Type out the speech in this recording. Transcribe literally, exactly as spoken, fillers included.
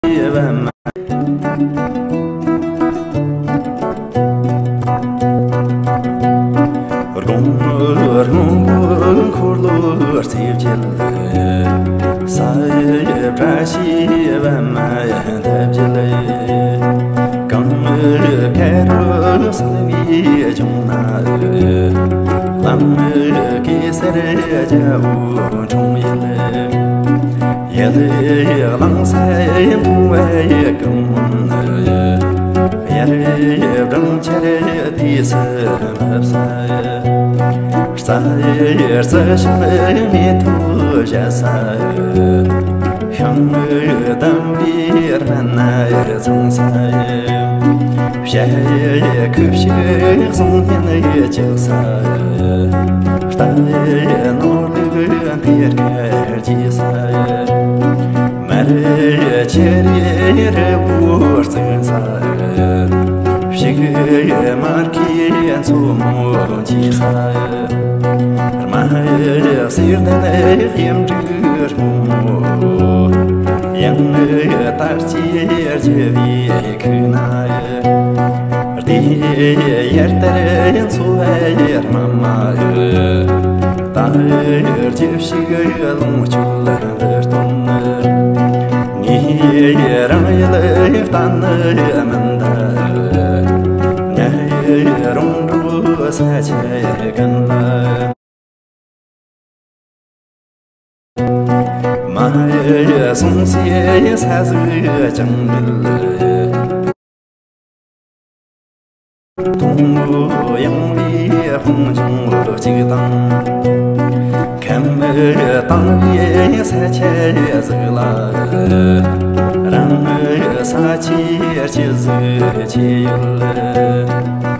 སྒོང་སྔོན་པོའི་འཁོར་ལོའི་རྩིབས་བརྒྱད། ས་ཡི་བཀྲ་ཤིས་པདྨ་འདབ་བརྒྱད། གངས་དཀར་པོའི་གསང་བའི་ལྗོངས་ན། གླང་གེ་སར་རྒྱལ་པོའི་འཁྲུངས་ཡུལ། ཡུལ་གླིང་སེམས་མཐོང་བའི་སྐུ་མདུན་ནི། དབྱར་སྦྲང་ཆར་དུས་སུ་འབབ་ས། རྩྭ་ཡི་རྩི་ཤིང་མེ་ཏོག་བཞད་ས། ཤིང་དམ་པའི་སྨན་སྣ་ཚང་ས། བྱ་ཡི་ཁུ་བྱུག་ཟངས་གཉེན་ཡི་བཅུག་ས། རྟ་ཡི་ནོར་བུ་འདི་སྐད་རྒྱས་ས། མར་ཆུ་རི་རི་བོ་བརྩིགས་ས། ཕྱུགས་མ་ཁའི་མཚོ་མོ་འཁྱིལ་ས། རྨ་ཡི་གསེར་ལྡན་གཡུ་འབྲུག་སྔོན་མོ། ཡང་དར་ཅིག་རྒྱུ་བའི་ཁུག་ན། ལྡེ་ཡི་ཡར་ལྟར་འཚོ་བའི་རྨ་མ། ད་རྒྱུ་ཞིག་ལོངས་སྤྱོད་འདིར་སྟོན། ངས་རང་ཡུལ་བལྟ་ནི་མིན་ད། ངའི་རོང་འབྲོག་ས་ཆ་ཀུན་ལ། མ་ཡི་སོང་སའི་ས་ཟིག་ཅང་མེད། དུང་ཡངས་པའི་དཔུང་ཆུང་གཅིག་དང་། ཁམས་དྭངས་པའི་ས་ཆ་ཟིག་ལ། རང་ས་ཆའི་སྤྱི་ཟིག་ཆེ་ཡོད།